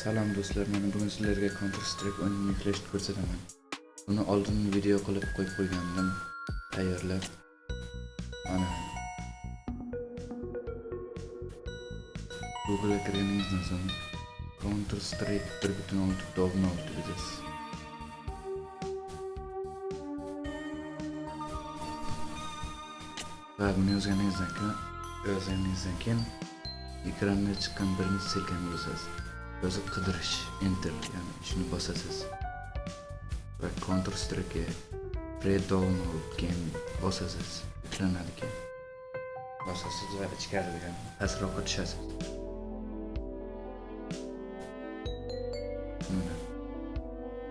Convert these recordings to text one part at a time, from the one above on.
Salom do'stlar, mana bugun sizlarga Counter Strike o'yinini yuklashni ko'rsataman. Buni oldin video qilib qo'yib qo'ygandim, tayyorlab. Mana Google'ga kirganingizdan so'ng Counter Strike 1.6 download deb yozasiz. Va buni yozganingizdan keyin ekranda chiqqan birinchi ссылка ni bosasiz. Yozib qidirish, enter, ya'ni shuni bosasiz. Va Counter Strike pre-download game bosasiz. Yuklanadi keyin. Bosasiz va ichkaridan pastroqqa tushasiz. Mana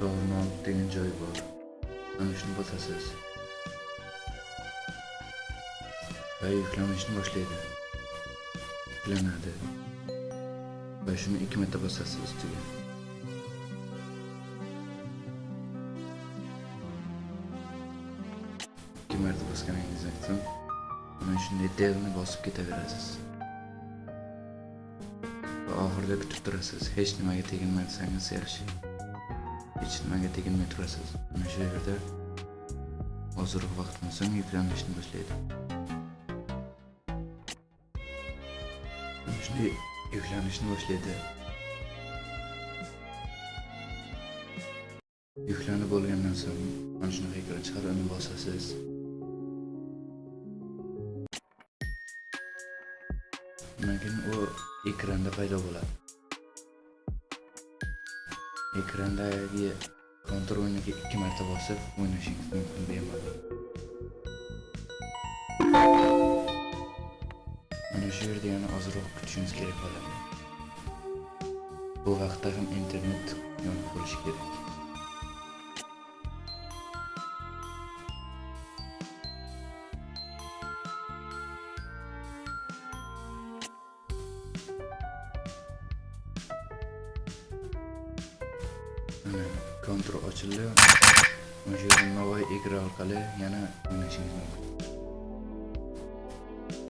download degan joy bor. Mana shuni bosasiz. Va yuklanishni boshlaydi. Yuklanadi. Va shuni ikki marta bosasiz ustiga. Ikki marta bosganingizdan so'ng mana shunday delni bosib ketaverasiz. Va oxirida kutib turasiz. Hech nimaga teginmasangiz yaxshi. Hech nimaga teginmay turasiz. Mana shu yerda ozroq vaqtdan so'ng yuklanishni boshlaydi. Mana shunday yuklanishni boshlaydi. Yuklanib bo'lgandan so'ng mana shunaqa ekran chiqadi, uni bosasiz. Undan keyin u ekranda paydo bo'ladi. Ekrandagi Counter o'yiniga ikki marta bosib o'ynashingiz mumkin bemalol. Mana shu yerda yana ozroq kutishingiz kerak bo'ladi. Bu vaqtda ham internet yonib bo'lishi kerak. Mana Counter ochildi. Mana shu yerda новая игра orqali yana o'ynashingiz mumkin.